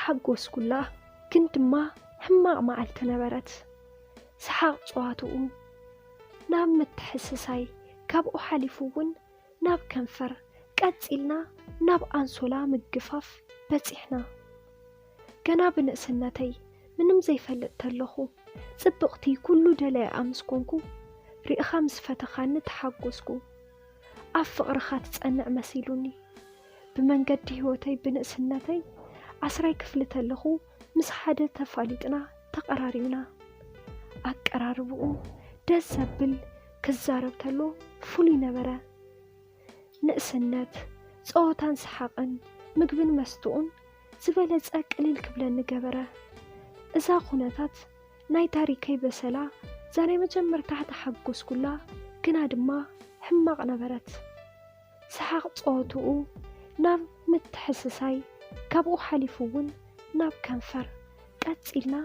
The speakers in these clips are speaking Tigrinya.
ሓጎስኩላ፣ ግን ድማ ሕማቕ መዓልቲ ነበረት። ሰሓቕ ጸዋትኡ ናብ ምትሕስሳይ፣ ካብኡ ሓሊፉ እውን ናብ ከንፈር፣ ቀጺልና ናብ ኣንሶላ ምግፋፍ በጺሕና። ገና ብንእስነተይ ምንም ዘይፈልጥ ተለኹ፣ ጽብቕቲ ኩሉ ደለያኣ ምስ ኮንኩ፣ ርኢኻ ምስ ፈተኻኒ ተሓጎስኩ። ኣብ ፍቕርኻ ትጸንዕ መሲሉኒ። ብመንገዲ ህይወተይ ብንእስነተይ ዓስራይ ክፍሊ ተለኹ ምስ ሓደ ተፋሊጥና ተቐራሪብና። ኣቀራርብኡ ደስ ዘብል፣ ክዛረብ ተሎ ፍሉይ ነበረ። ንእስነት፣ ጸወታን ሰሓቕን፣ ምግብን መስትኡን ዝበለጸ ቅልል ክብለኒ ገበረ። እዛ ኩነታት ናይ ታሪከይ በሰላ፣ እዛ ናይ መጀመርታ ተሓጎስኩላ ግና ድማ ሕማቕ ነበረት። ሰሓቕ ጸወትኡ ናብ ምትሕስሳይ፣ ካብኡ ሓሊፉ እውን ናብ ከንፈር፣ ቀጺልና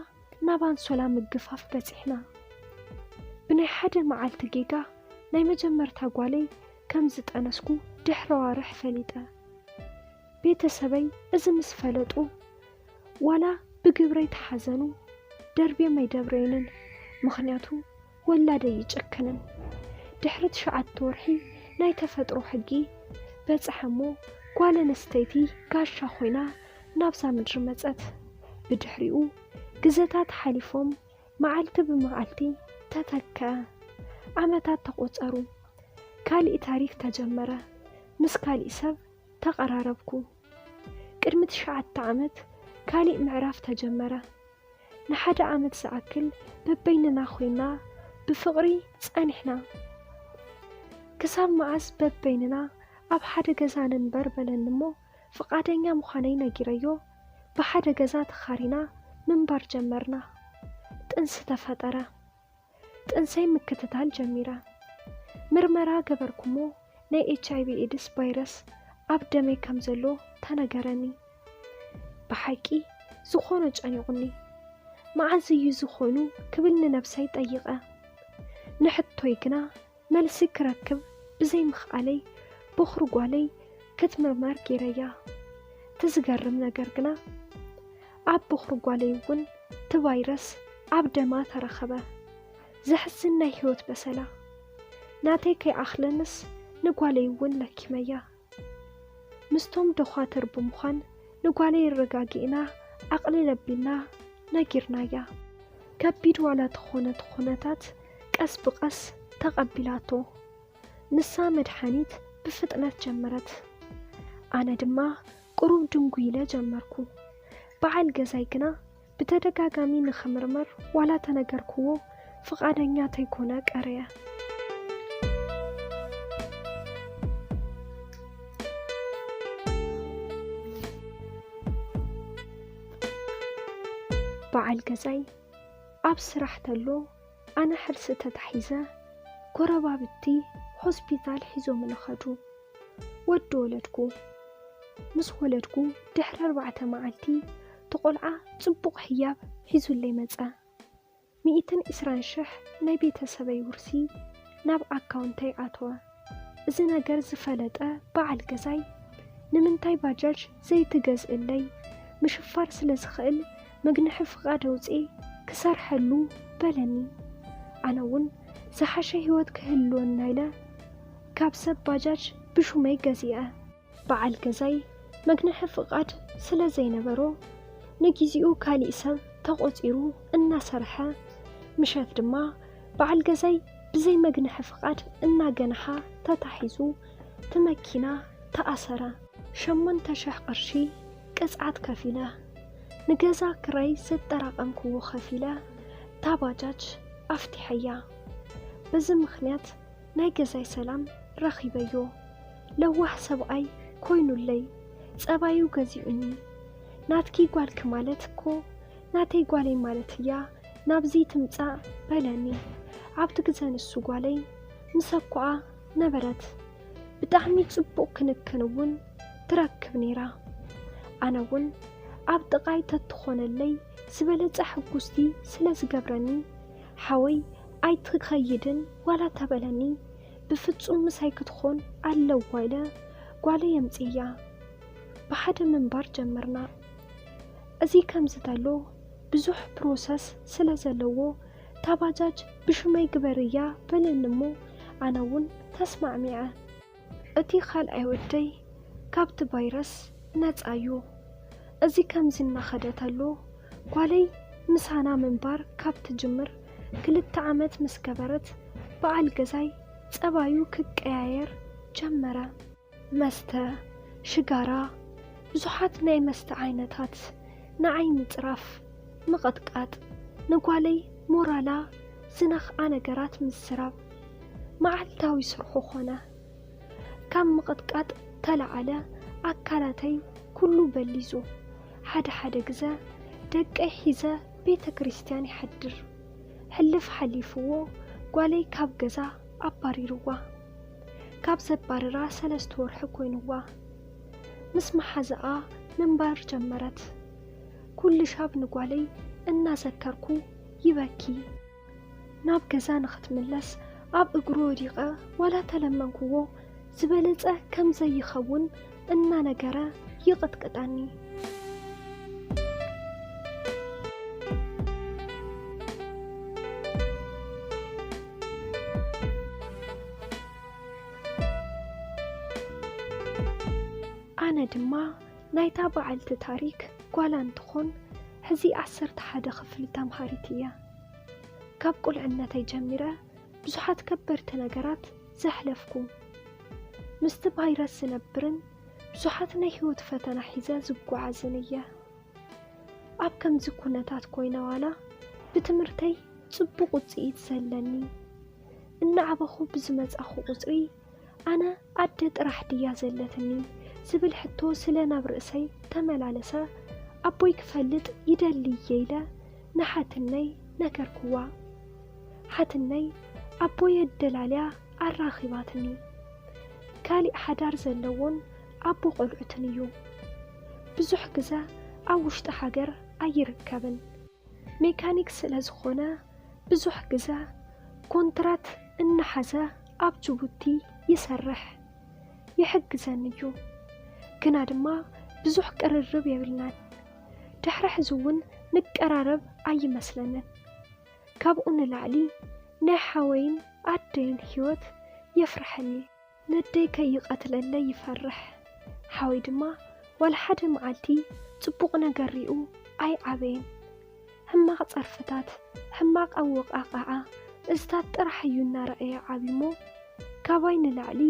ናብ ኣንሶላ ምግፋፍ በጺሕና። ብናይ ሓደ መዓልቲ ጌጋ ናይ መጀመርታ ጓለይ ከም ዝጠነስኩ ድሕሪ ኣዋርሕ ፈሊጠ። ቤተሰበይ እዚ ምስ ፈለጡ፣ ዋላ ብግብረይ ተሓዘኑ፣ ደርብዮም ኣይደብረዩንን። ምኽንያቱ ወላደይ ይጨክንን። ድሕሪ ትሽዓተ ወርሒ ናይ ተፈጥሮ ሕጊ በጽሐ እሞ፣ ጓል ኣንስተይቲ ጋሻ ኮይና ናብዛ ምድሪ መጸት። ብድሕሪኡ ግዘታት ሓሊፎም፣ መዓልቲ ብመዓልቲ ተተክአ። ዓመታት ተቖጸሩ። ካሊእ ታሪኽ ተጀመረ። ምስ ካሊእ ሰብ ተቐራረብኩ። ቅድሚ ትሽዓተ ዓመት ካሊእ ምዕራፍ ተጀመረ። ንሓደ ዓመት ዝኣክል በበይንና ኮይና ብፍቕሪ ጸኒሕና። ክሳብ መዓስ በበይንና ኣብ ሓደ ገዛ ንንበር በለኒ እሞ፣ ፍቓደኛ ምዃነይ ነጊረዮ፣ ብሓደ ገዛ ተኻሪና ምንባር ጀመርና። ጥንሲ ተፈጠረ። ጥንሰይ ምክትታል ጀሚረ። ምርመራ ገበርኩሞ፣ ናይ ኤች ኣይ ቪ ኤድስ ቫይረስ ኣብ ደመይ ከም ዘሎ ተነገረኒ። ብሓቂ ዝኾነ ጨኒቑኒ። መዓዝ እዩ ዝኾይኑ ክብል ንነብሰይ ጠይቐ። ንሕቶይ ግና መልሲ ክረክብ ብዘይምኽኣለይ፣ ቦኽሪ ጓለይ ክትምርመር ገይረያ። እቲ ዝገርም ነገር ግና፣ ኣብ ቦኽሪ ጓለይ እውን እቲ ቫይረስ ኣብ ደማ ተረኸበ። ዘሕዝን ናይ ህይወት በሰላ። ናተይ ከይኣኽለንስ ንጓለይ እውን ለኪመያ። ምስቶም ደኳትር ብምዃን ንጓለይ ኣረጋጊእና፣ ኣቕልል ኣቢልና ነጊርናያ። ከቢድ ዋላ ተኾነ እቲ ኩነታት፣ ቀስ ብቐስ ተቐቢላቶ። ንሳ መድሓኒት ብፍጥነት ጀመረት። ኣነ ድማ ቁሩብ ድንጉይ ኢለ ጀመርኩ። በዓል ገዛይ ግና ብተደጋጋሚ ንኽምርመር ዋላ ተነገርክዎ፣ ፍቓደኛ ተይኮነ ቀረየ። በዓል ገዛይ ኣብ ስራሕ ተሎ፣ ኣነ ሕርሲ ተታሒዘ፣ ጎረባብቲ ሆስፒታል ሒዞምኒ ኸዱ። ወዲ ወለድኩ። ምስ ወለድኩ ድሕሪ ኣርባዕተ መዓልቲ፣ እቲ ቖልዓ ጽቡቕ ህያብ ሒዙለይ መጸ። ሚእትን ዕስራን ሽሕ ናይ ቤተሰበይ ውርሲ ናብ ኣካውንተይ ኣተወ። እዚ ነገር ዝፈለጠ በዓል ገዛይ፣ "ንምንታይ ባጃጅ ዘይትገዝእለይ? ምሽፋር ስለ ዝኽእል መግንሒ ፍቓድ ኣውጽኤ ክሰርሐሉ" በለኒ። ኣነ እውን ዝሓሸ ህይወት ክህልወና ኢለ ካብ ሰብ ባጃጅ ብሹመይ ገዚአ። በዓል ገዛይ መግንሒ ፍቓድ ስለ ዘይነበሮ፣ ንግዜኡ ካሊእ ሰብ ተቖጺሩ እናሰርሐ፣ ምሸት ድማ በዓል ገዛይ ብዘይ መግንሒ ፍቓድ እናገንሓ ተታሒዙ፣ እቲ መኪና ተኣሰረ። ሸሞንተ ሽሕ ቅርሺ ቅጽዓት ከፊለ፣ ንገዛ ክራይ ዘጠራቐምክዎ ከፊለ፣ እታ ባጃጅ ኣፍቲሐያ። በዚ ምኽንያት ናይ ገዛይ ሰላም ረኺበዮ። ለዋህ ሰብኣይ ኮይኑለይ፣ ጸባዩ ገዚኡኒ። "ናትኪ ጓልኪ ማለት እኮ ናተይ ጓለይ ማለት እያ፣ ናብዚ ትምጻእ" በለኒ። ኣብቲ ግዘ ንሱ ጓለይ ምሰኩኣ ነበረት። ብጣዕሚ ጽቡቕ ክንክን እውን ትረክብ ነይራ። ኣነ እውን ኣብ ጥቓይ ተትኾነለይ ዝበለጸ ሕጉስቲ ስለ ዝገብረኒ፣ "ሓወይ ኣይትኸይድን ዋላ" ተበለኒ፣ "ብፍጹም ምሳይ ክትኾን ኣለዋ" ኢለ ጓለይ ኣምጽያ። ብሓደ ምንባር ጀመርና። እዚ ከምዚ ተሎ ብዙሕ ፕሮሰስ ስለ ዘለዎ፣ እታ ባጃጅ ብሽመይ ግበርያ በለኒ እሞ፣ ኣነ እውን ተስማዕሚዐ። እቲ ካልኣይ ወደይ ካብቲ ቫይረስ ነጻ እዩ። እዚ ከምዚ እናኸደ ተሎ፣ ጓለይ ምሳና ምንባር ካብ ትጅምር ክልተ ዓመት ምስ ገበረት፣ በዓል ገዛይ ጸባዩ ክቀያየር ጀመረ። መስተ፣ ሽጋራ፣ ብዙሓት ናይ መስተ ዓይነታት ንዓይ ምጽራፍ፣ ምቕጥቃጥ፣ ንጓለይ ሞራላ ዝነኽኣ ነገራት ምዝራብ መዓልታዊ ስርሑ ኾነ። ካብ ምቕጥቃጥ ተለዓለ ኣካላተይ ኩሉ በሊዙ። ሓደ ሓደ ግዘ ደቀይ ሒዘ ቤተ ክርስቲያን ይሓድር። ሕልፍ ሓሊፍዎ ጓለይ ካብ ገዛ ኣባሪርዋ። ካብ ዘባርራ ሰለስተ ወርሒ ኮይንዋ። ምስ መሓዛኣ ምንባር ጀመረት። ኩሉ ሻብ ንጓለይ እናዘከርኩ ይበኪ። ናብ ገዛ ንኽትምለስ ኣብ እግሩ ወዲቐ ዋላ ተለመንክዎ፣ ዝበለጸ ከም ዘይኸውን እናነገረ ይቕጥቅጠኒ። ኣነ ድማ ናይታ በዓልቲ ታሪክ ጓላ እንትኾን፣ ሕዚ ዓሰርተ ሓደ ክፍሊ ተምሃሪት እየ። ካብ ቁልዕነተይ ጀሚረ ብዙሓት ከበድቲ ነገራት ዘሕለፍኩ፣ ምስቲ ቫይረስ ዝነብርን ብዙሓት ናይ ህይወት ፈተና ሒዘ ዝጓዓዝን እየ። ኣብ ከምዚ ኩነታት ኮይነ ዋላ ብትምህርተይ ጽቡቕ ውጽኢት ዘለኒ፣ እናዓበኹ ብዝመጻኹ ቁጽሪ፣ ኣነ ኣደ ጥራሕ ድያ ዘለትኒ ዝብል ሕቶ ስለ ናብ ርእሰይ ተመላለሰ፣ ኣቦይ ክፈልጥ ይደሊ እየ ኢለ ንሓትነይ ነገርክዋ። ሓትነይ ኣቦይ ኣደላልያ ኣራኺባትኒ። ካሊእ ሓዳር ዘለዎን ኣቦ ቆልዑትን እዩ። ብዙሕ ግዘ ኣብ ውሽጢ ሃገር ኣይርከብን። ሜካኒክ ስለ ዝኾነ ብዙሕ ግዘ ኮንትራት እናሓዘ ኣብ ጅቡቲ ይሰርሕ። ይሕግዘኒ እዩ። ግና ድማ ብዙሕ ቅርርብ የብልናን። ድሕሪ ሕዚ እውን ንቀራረብ ኣይመስለንን። ካብኡ ንላዕሊ ናይ ሓወይን ኣደይን ህይወት የፍርሐኒ። ነደይ ከይቐትለለይ ይፈርሕ። ሓወይ ድማ ዋላ ሓደ መዓልቲ ጽቡቕ ነገር ሪኡ ኣይዓበየን። ሕማቕ ጸርፍታት፣ ሕማቕ ኣወቓቕዓ፣ እዝታት ጥራሕ እዩ እናረኣየ ዓብዩሞ፣ ካባይ ንላዕሊ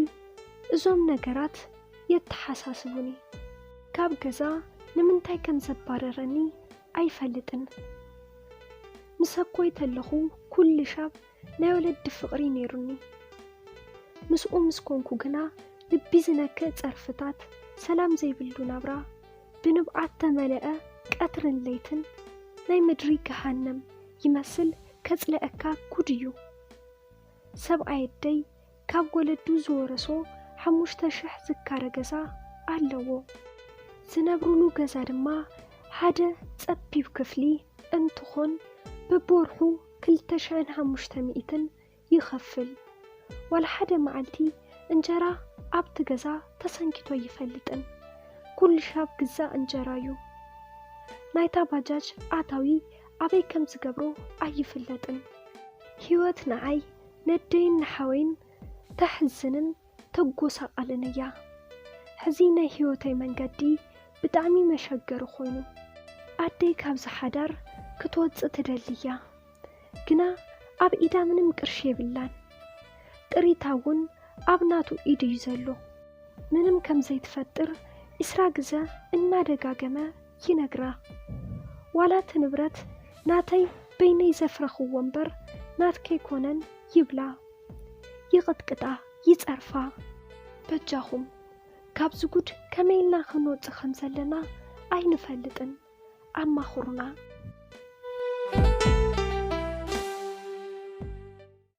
እዞም ነገራት የተሓሳስቡኒ። ካብ ገዛ ንምንታይ ከም ዘባረረኒ ኣይፈልጥን። ምስ ኣኮይ ተለኹ ኩሉ ሻብ ናይ ወለዲ ፍቕሪ ነይሩኒ። ምስኡ ምስ ኮንኩ ግና ልቢ ዝነክእ ጸርፍታት፣ ሰላም ዘይብሉ ናብራ፣ ብንብዓት ተመለአ ቀትርን ለይትን፣ ናይ ምድሪ ገሃነም ይመስል ከጽልኣካ ጉድ እዩ። ሰብኣይ ኣደይ ካብ ወለዱ ዝወረሶ ሓሙሽተ ሽሕ ዝካረ ገዛ ኣለዎ። ዝነብሩሉ ገዛ ድማ ሓደ ጸቢብ ክፍሊ እንትኾን፣ በብወርሑ ክልተ ሽሕን ሓሙሽተ ሚእትን ይኸፍል። ዋላ ሓደ መዓልቲ እንጀራ ኣብቲ ገዛ ተሰንኪቱ ኣይፈልጥን። ኩሉ ሻብ ግዛእ እንጀራ እዩ። ናይታ ባጃጅ ኣታዊ ኣበይ ከም ዝገብሮ ኣይፍለጥን። ህይወት ንዓይ ነደይን ንሓወይን ተሕዝንን ተጎሳቐልን እያ። ሕዚ ናይ ህይወተይ መንገዲ ብጣዕሚ መሸገሪ ኮይኑ፣ ኣደይ ካብዚ ሓዳር ክትወጽእ ትደሊ እያ። ግና ኣብ ኢዳ ምንም ቅርሺ የብላን። ጥሪታ እውን ኣብ ናቱ ኢድ እዩ ዘሎ። ምንም ከም ዘይትፈጥር ዒስራ ግዘ እናደጋገመ ይነግራ። ዋላ እቲ ንብረት ናተይ በይነይ ዘፍረኽዎ እምበር ናትኪ ኣይኮነን ይብላ። ይቕጥቅጣ፣ ይጸርፋ። በጃኹም፣ ካብዚ ጉድ ከመይ ኢልና ክንወጽእ ከም ዘለና ኣይንፈልጥን። ኣማኽሩና።